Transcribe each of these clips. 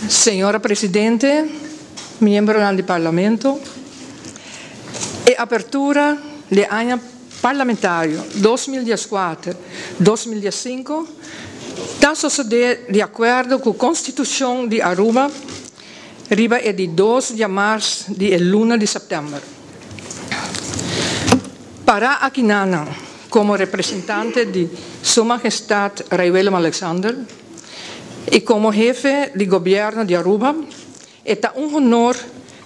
Señora Presidente, miembronan di Parlamento, e apertura di aña parlamentario 2014, 2015 ta sosode di acuerdo cu Constitucion di Aruba riba e di 2 diamars di e luna di september. Para akinan como representante di Su Mahestad Rey Willem Alexander y como hefe di Gobierno di Aruba, e ta un honor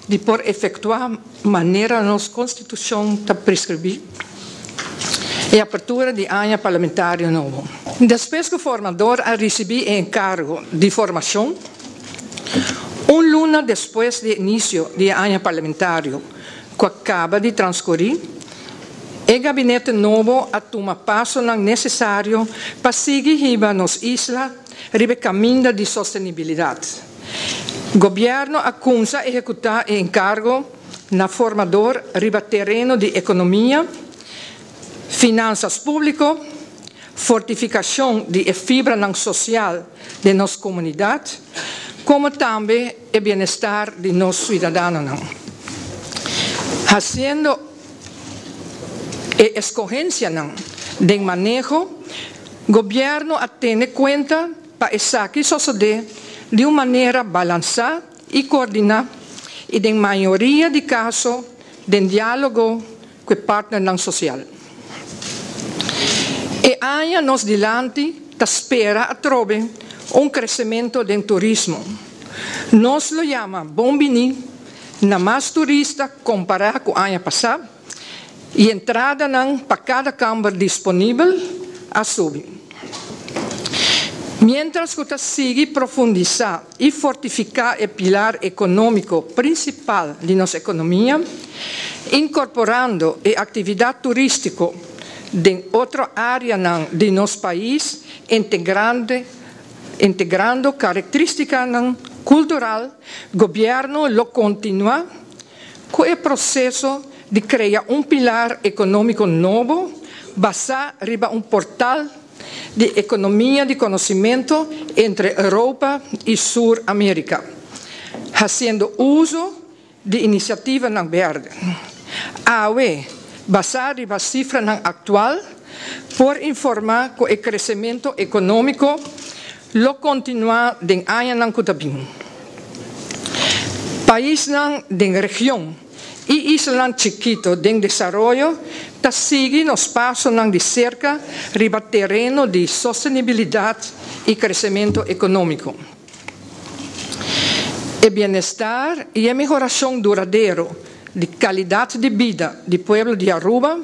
di por efectua manera nos Constitucion ta prescribi e apertura di aña parlamentario nobo. Despues cu formador a ricibi e encargo di formacion, un luna despues di inicio di e aña parlamentario cu a caba di transcuri, e gabinete nobo a tuma pasonan necesario pa sigui hiba nos isla riba e caminda di sostenibilidad. Gobierno a cumsa ehecuta e encargo na formador riba tereno di economia, finanzas publico, fortificacion di e fibranan social den nos comunidad, como tambe e bienestar di nos ciudadanonan. Haciendo e escogencianan den maneho, Gobierno a tene cuenta pa esaki sosode di un manera balansa y coordina y den mayoria di caso den dialogo cu e partnernan social. E aña nos dilanti ta spera atrobe un crecemento den turismo. Nos lo yama bon bini na mas turista compara cu aña pasa y entradanan pa cada camber disponibel a subi. Mientras cu ta sigui profundisa y fortifica e pilar economico principal di nos economia, incorporando e actividad turistico den otro areanan di nos pais integrando caracteristicanan cultural, Gobierno lo continua cu e proceso di crea un pilar economico nobo basa riba un portal di economia di conocimento entre Europa y Sur America, haciendo uzo di iniciativanan berde. Awe, basa riba cifranan actual, por informa cu e crecemento economico lo continua den añanan cu ta bin. Paisnan den region y islanan chikito den desaroyo ta sigui nos pasonan di cerca riba tereno di sostenibilidad y crecemento economico. E bienestar y e mehoracion duradero di calidad di bida di pueblo di Aruba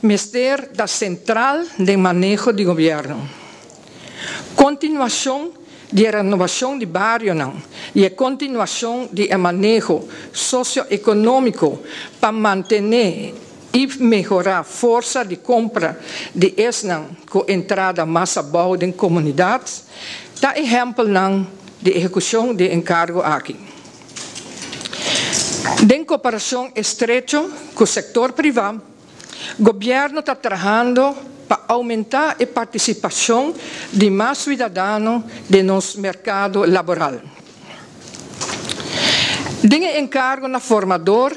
mester ta central den maneho di Gobierno. Continuacion di e renobacion di barionan y e continuacion di e maneho socio-economico pa mantene y mehora forsa di compra di esnan cu entrada mas abou den comunidad ta ehempelnan di ehecucion di e encargo aki. Den cooperacion estrecho cu sector priva, Gobierno ta trahando pa aumenta e participacion di mas ciudadano den nos mercado laboral. Den e encargo na formador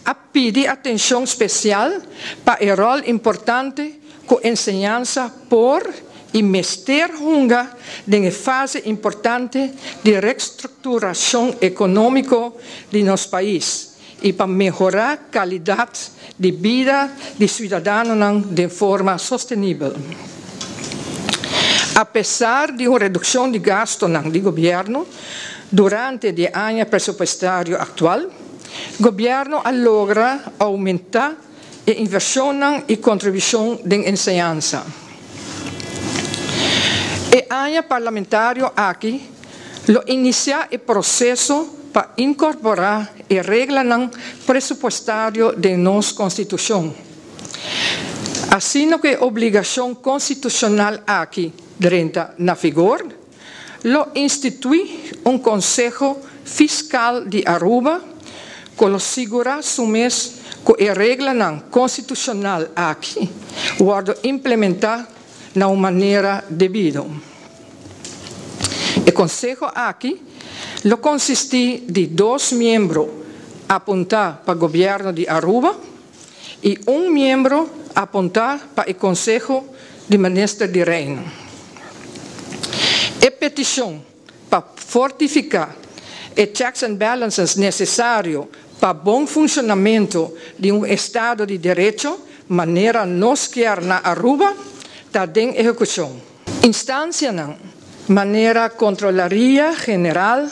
a pidi atencion special pa e rol importante cu enseñansa por y mester hunga den e fase importante di restructuracion economico di nos pais y pa mehora calidad di bida di ciudadanonan den forma sostenibel. A pesar di un reduccion di gastonan di gobierno durante di e aña presupuestario actual, gobierno a logra aumenta e inversionnan y contribucion den enseñansa. E aña parlamentario aki lo inicia e proceso pa incorpora e reglanan presupuestario den nos Constitucion. Asina cu e obligacion constitucional aki drenta na vigor, lo institui un Conseho Fiscal di Aruba cu lo sigura su mes cu e reglanan constitucional aki wordo implementa na un manera debido. E conseho aki. lo consisti di dos miembro apunta pa Gobierno di Aruba y un miembro apunta pa e Conseho di Minister di Reino. E peticion pa fortifica e checks and balances necesario pa bon funcionamento di un Estado di Derecho manera nos kier na Aruba ta den ehecucion. Instancianan manera Controlaria General,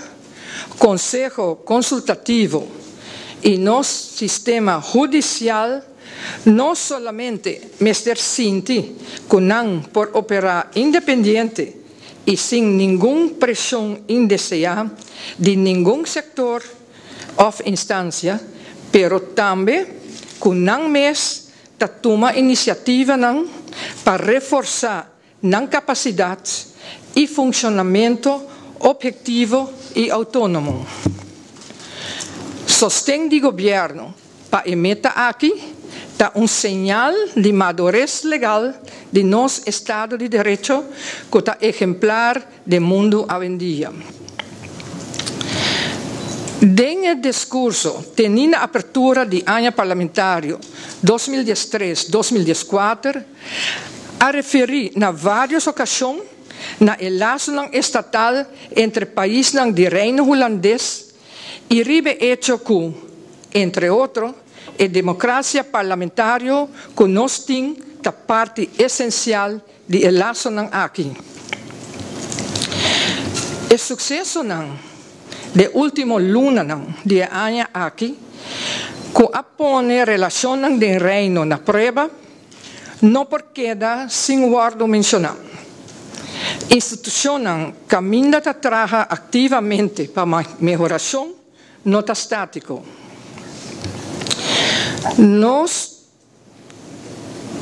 Conseho Consultativo y nos sistema hudicial no solamente mester sinti cu nan por opera independiente y sin ningun presion indesea di ningun sector of instancia, pero tambe cu nan mes ta tuma iniciativanan pa reforsa nan capacidad y funcionamento obhetivo y autonomo. Sosten di gobierno pa e meta aki ta un señal di madurez legal di nos Estado di Derecho cu ta ehemplar den mundo awendia. Den e discurso teni na apertura di aña parlamentario 2013, 2014, a referi na varios ocasion na e lasonan estatal entre paisnan di Reino Hulandes y riba e hecho cu, entre otro, e democracia parlamentario cu nos tin ta parti esencial di e lasonan aki. E sucesonan di ultimo lunanan di e aña aki cu a pone relacionnan den Reino na prueba, no por keda sin wordo menciona. Institucionnan caminda ta traha activamente pa mehoracion no ta statico. Nos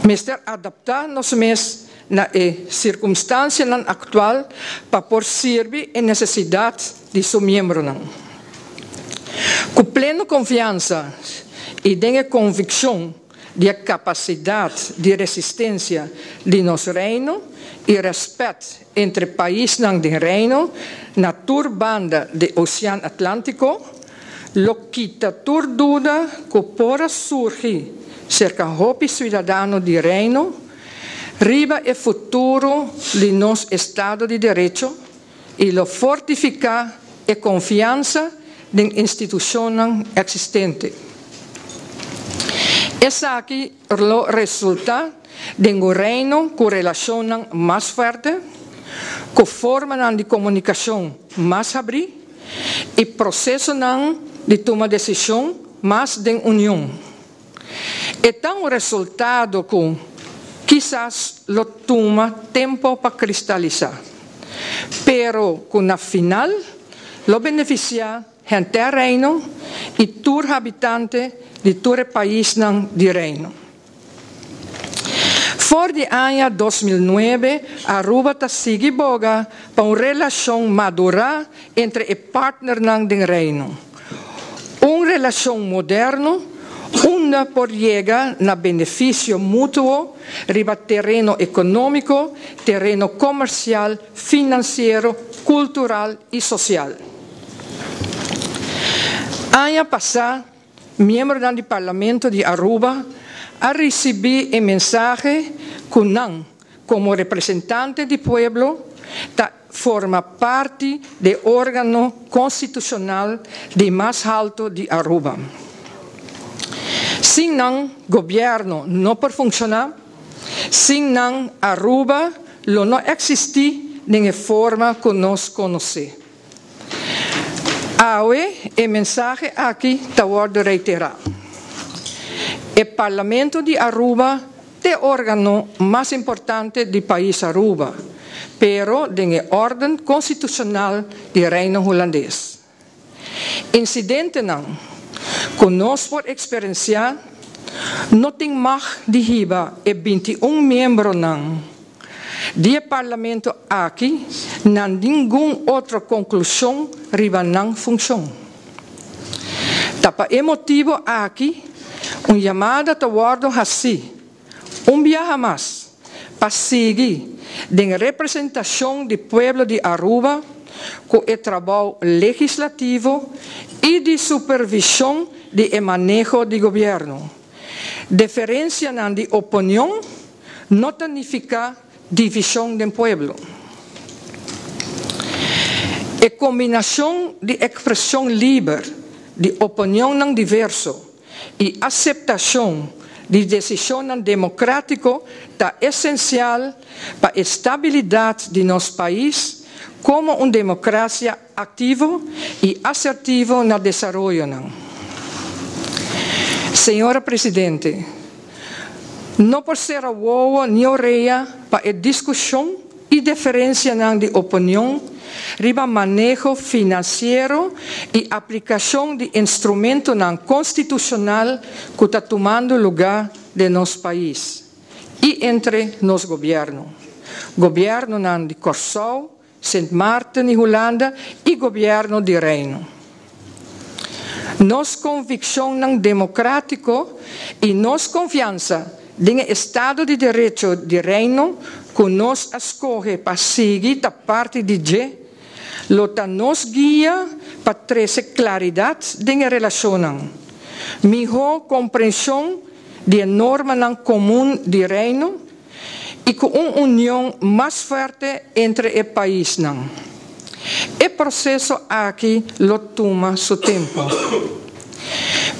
mester adapta nos mes na e circunstancianan actual pa por sirbi e necesidad di su miembronan. Cu pleno confiansa y den e conviccion di e capacidad di resistencia di nos Reino y respet entre paisnan den Reino na tur banda di Ocean Atlantico, lo kita tur duda cu por a surgi cerca hopi ciudadano di Reino riba e futuro di nos Estado di Derecho y lo fortifica e confiansa den institucionnan existente. Esaki lo resulta den un Reino cu relacionnan mas fuerte, cu formanan di comunicacion mas habri y procesonan di tuma decision mas den union. E ta un resultado cu kisas lo tuma tempo pa cristalisa, pero cu na final lo beneficia henter Reino y tur habitante di tur e paisnan di Reino. For di aña 2009, Aruba ta sigui boga pa un relacion madura entre e partnernan den Reino. Un relacion moderno unda por yega na beneficio mutuo riba tereno economico, tereno comercial, financiero, cultural y social. Aña pasa, miembronan di Parlamento di Aruba a ricibi e mensahe cu nan, como representante di pueblo, ta forma parti di organo constitucional di mas halto di Aruba. Sin nan, gobierno no por funciona, sin nan, Aruba lo no existi den e forma cu nos conoce. Awe, e mensahe aki ta wordo reitera. E Parlamento di Aruba ta e organo mas importante di pais Aruba, pero den e orden constitucional di Reino Hulandes. Incidentenan cu nos por experiencia no tin mag di hiba e 21 miembronan di e Parlamento aki na ningun otro conclusion riba nan funcion. Ta pa e motibo aki un yamada ta wordo haci un biaha mas pa sigui den representacion di pueblo di Aruba. ku e trabou legislativo i di supervishon di e maneho di gobièrnu. Diferensianan di opinion no ta nifiká divishon den pueblo. E kombinashon di ekspreshon liber di opinionnan diverso i aseptashon di desishonnan demokrátiko ta esensial pa e stabilidat di nos pais komo un demokrasia aktivo i asertivo na desaroyonan. Señora Presidente, no por sera wowo ni orea pa e diskushon i diferensianan di opinion riba maneho finansiero i aplikashon di instrumentonan konstitushonal ku ta tumando lugá den nos pais i entre nos gobièrnu, gobièrnunan di Kòrsou, Sint Maarten i Hulanda i gobièrnu di Reino. Nos konvikshonnan demokrátiko i nos konfiansa den e estado di derecho di Reino ku nos a skohe pa sigui ta parti di dje, lo ta nos guia pa trese klaridat den e relashonnan, mihó komprenshon di e normanan komun di Reino i ku un union mas fuerte entre e paisnan. E proseso aki lo tuma su tempu.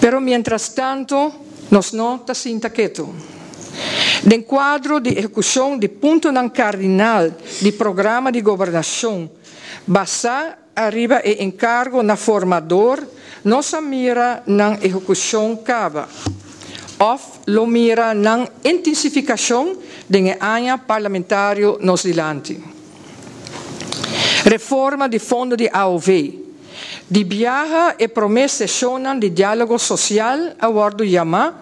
Pero mientrastantu nos no ta sinta ketu. Den kuadro di ehekushon di puntonan kardinal di programa di gobernashon basá ariba e enkargo na formador, nos a mira nan ehekushon kaba òf lo mira nan intensifikashon den e aña parlamentario nos dilanti. Reforma di fondo di aov. Di biaha e promé seshonnan di diálogo sosial a wòrdu yamá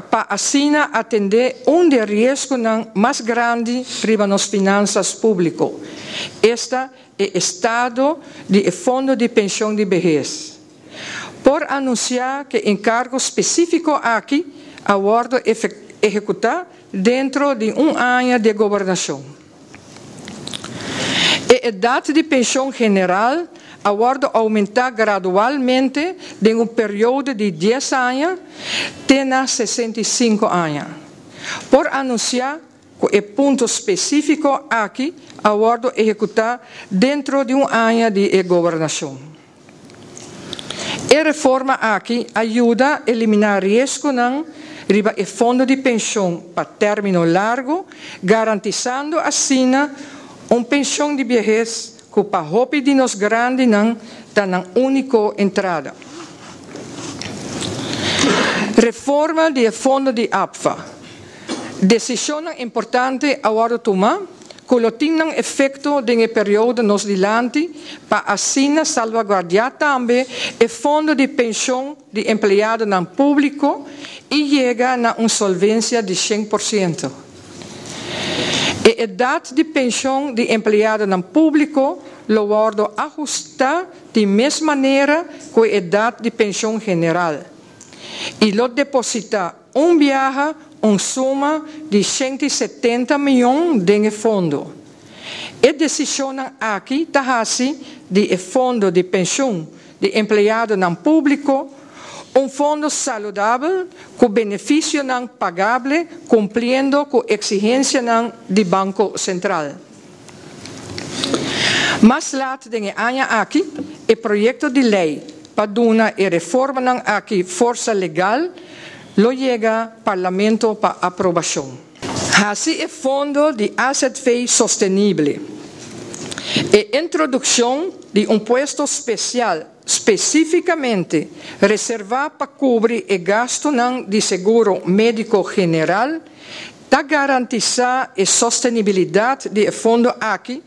pa asina atendé un di e riesgonan mas grandi riba nos finansas públiko, esta e estado di e fondo di penshon di behes. Por anunsiá ku e enkargo spesífiko aki a wòrdu ehekutá dentro di un aña di e gobernashon. E edat di penshon general a wòrdu oumentá gradualmente den un periodo di dies aña te na 65 aña. Por anunsiá ku e punto spesífiko aki a wòrdu ehekutá dentro di un aña di e gobernashon. E reforma aki a yuda eliminá riesgonan riba e fondo di penshon pa término largu, garantisando asina un penshon di biehes ku pa hopi di nos grandinan ta nan úniko entrada. Reforma di e fondo di APFA. Desishonnan importante a wòrdu tumá ku lo tin nan efekto den e periodo nos dilanti pa asina salvaguardiá tambe e fondo di penshon di empleadonan públiko i yega na un solvensia di 100%. E edat di penshon di empleadonan públiko lo wòrdu ahustá di mes manera ku e edat di penshon general i lo depositá un biaha un suma di 170 mion den e fondo. E desishonnan aki ta hasi di e fondo di penshon di empleadonan públiko un fondo saludabel ku benefisionan pagabel kumpliendo ku eksigensianan di Banko Sentral. Mas lat den e aña aki, e proyekto di lei pa duna e reformanan aki forsa legal lo yega Parlamento pa aprobashon. Hasi e fondo di AZV sostenibel. E introdukshon di un puesto spesial spesífikamente reservá pa kubri e gastunan di seguro médiko general ta garantisá e sostenibilidat di e fondo aki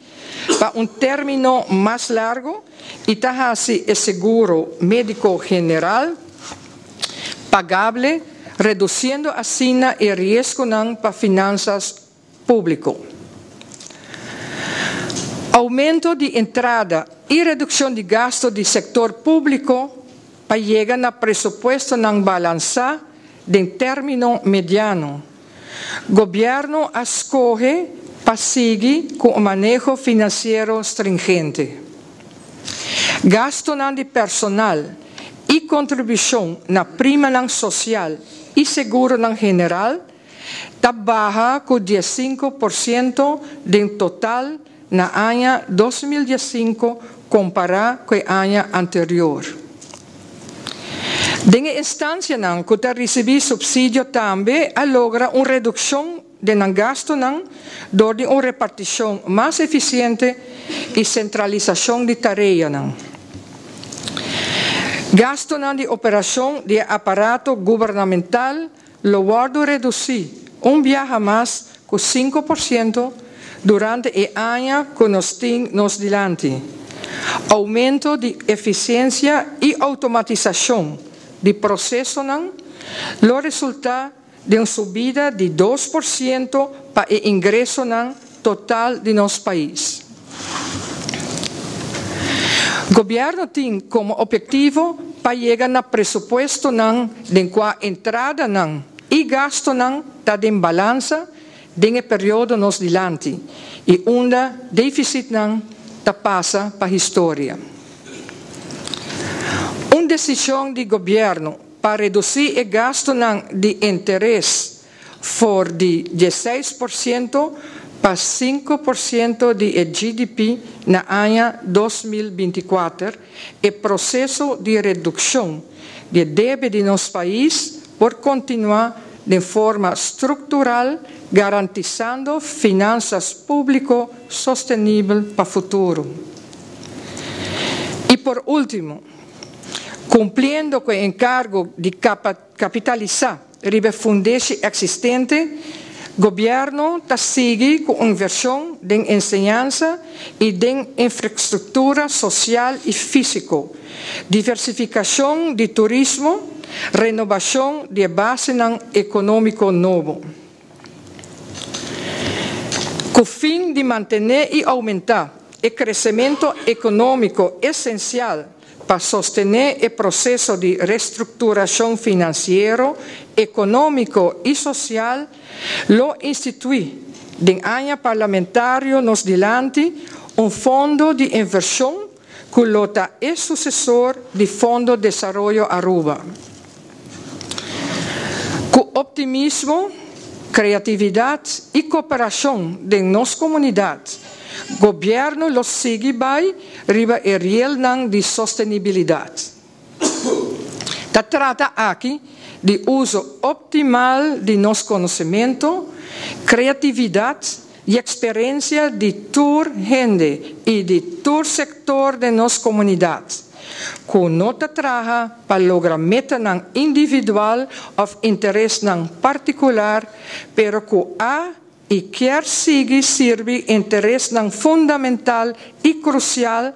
pa un término mas largu i ta hasi e seguro médiko general pagabel, redusiendo asina e riesgonan pa finansas públiko. Oumento di entrada i redukshon di gastu di sektor públiko pa yega na presupuestonan balansá den término mediano. Gobièrnu a skohe pa sigui ku un maneho finansiero stringente. Gastonan di personal y contribucion na primanan social y seguronan general ta baha cu 15% den total na aña 2015 compara cu e aña anterior. Den e instancianan cu ta ricibi subsidio tambe a logra un reduccion den nan gastonan door di un reparticion mas eficiente y centralisacion di tareanan. Gastonan di operacion di e aparato gubernamental lo wordo reduci un biaha mas cu 5% durante e aña cu nos tin nos dilanti. Aumento di eficiencia y automatisacion di procesonan lo resulta den un subida di 2% pa e ingresonan total di nos pais. Gobierno tin como obhetivo pa yega na presupuestonan den cua entradanan y gastonan ta den balansa den e periodo nos dilanti y unda deficitnan ta pasa pa historia. Un decision di gobierno pa reduci e gastonan di interes for di 16% pa 5% di e GDP na aña 2024, e proceso di reduccion di debe di nos pais por continua di forma structural, garantisando finanzas publico sostenibel pa futuro. Y por ultimo, cumpliendo cu e encargo di capitalisa riba fundeshi existente, gobierno ta sigui cu inversion den enseñansa y den infrastructura social y fisico, diversificacion di turismo, renobacion di basenan economico nobo. Cu fin di mantene y aumenta e crecemento economico esencial pa sostene e proceso di restructuracion financiero, economico y social, lo institui den aña parlamentario nos dilanti un fondo di inversion cu lo ta e sucesor di Fondo Desaroyo Aruba. Cu optimismo, creatividad y cooperacion den nos comunidad, gobierno lo sigui bay riba e rielnan di sostenibilidad. Ta trata aki di uso optimal di nos conocemento, creatividad y experiencia di tur hende y di tur sector di nos comunidad, cu no ta traha pa logra metanan individual of interesnan particular, pero cu a y kier sigui sirbi interesnan fundamental y crucial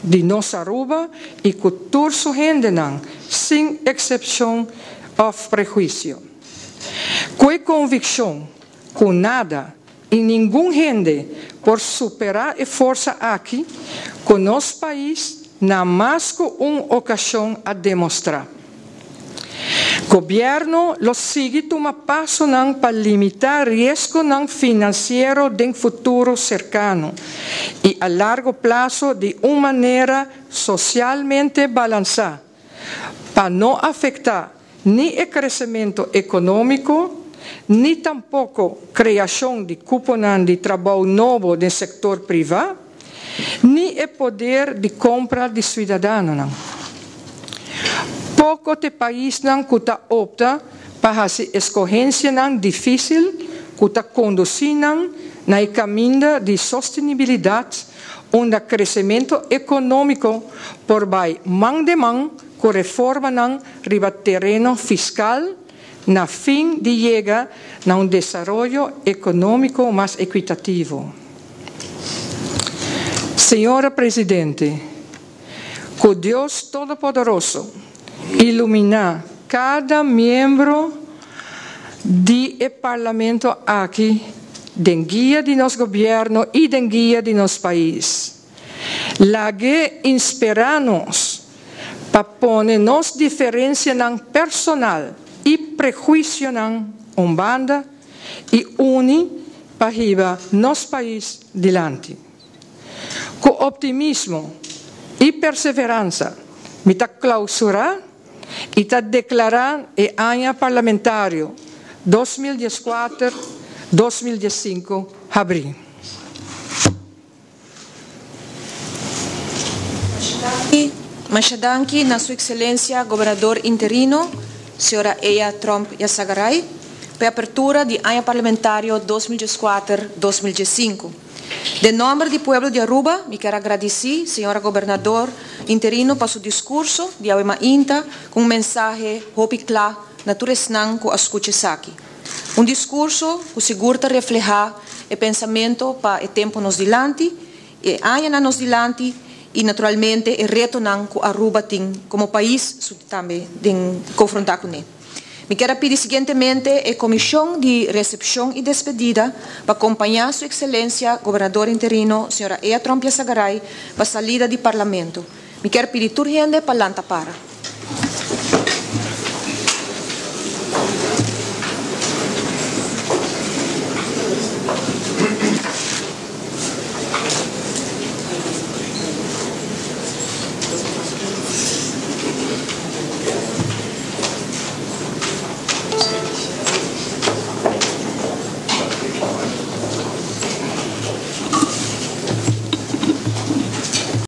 di nos Aruba y cu tur su hendenan, sin excepcion of prehuicio. Cu e conviccion cu nada y ningun hende por supera e forsa aki cu nos pais na mas cu un ocasion a demostra, gobierno lo sigui tuma pasonan pa limita riesgonan financiero den futuro cercano y a largo plaso di un manera socialmente balansa, pa no afecta ni e crecemento economico, ni tampoco creacion di cuponan di trabou nobo den sector priva, ni e poder di compra di ciudadanonan. Poco ta e paisnan cu ta opta pa haci escogencianan dificil cu ta conduci nan na e caminda di sostenibilidad unda crecemento economico por bay man den man cu reformanan riba tereno fiscal na fin di yega na un desaroyo economico mas equitativo. Señora Presidente, cu Dios Todopoderoso ilumina cada miembro di e Parlamento aki den guia di nos gobierno y den guia di nos pais. Lag'e inspira nos pa pone nos diferencianan personal y prehuicionan un banda y uni pa hiba nos pais dilanti. Cu optimismo. y perseveransa mi ta clausura y ta declara e aña parlamentario 2014, 2015 habri. Masha danki na su excelencia gobernador interino, señora Eya Tromp Yarzagaray, pa apertura di aña parlamentario 2014-2015. Den nomber di pueblo di Aruba, mi kier gradici señora gobernador interino pa su discurso di awe mainta cu un mensahe hopi cla na tur esnan cu a scucha esaki. Un discurso cu sigur ta refleha e pensamento pa e tempo nos dilanti, e aña nos dilanti y naturalmente e retonan cu Aruba tin como pais tambe di confronta cu ne. Mi kier pidi siguientemente e Comision di Recepcion y Despedida pa acompaña Su Excelencia Gobernador Interino, Sra. Eya Tromp Yarzagaray, pa salida di Parlamento. Mi kier pidi tur hende pa lanta para.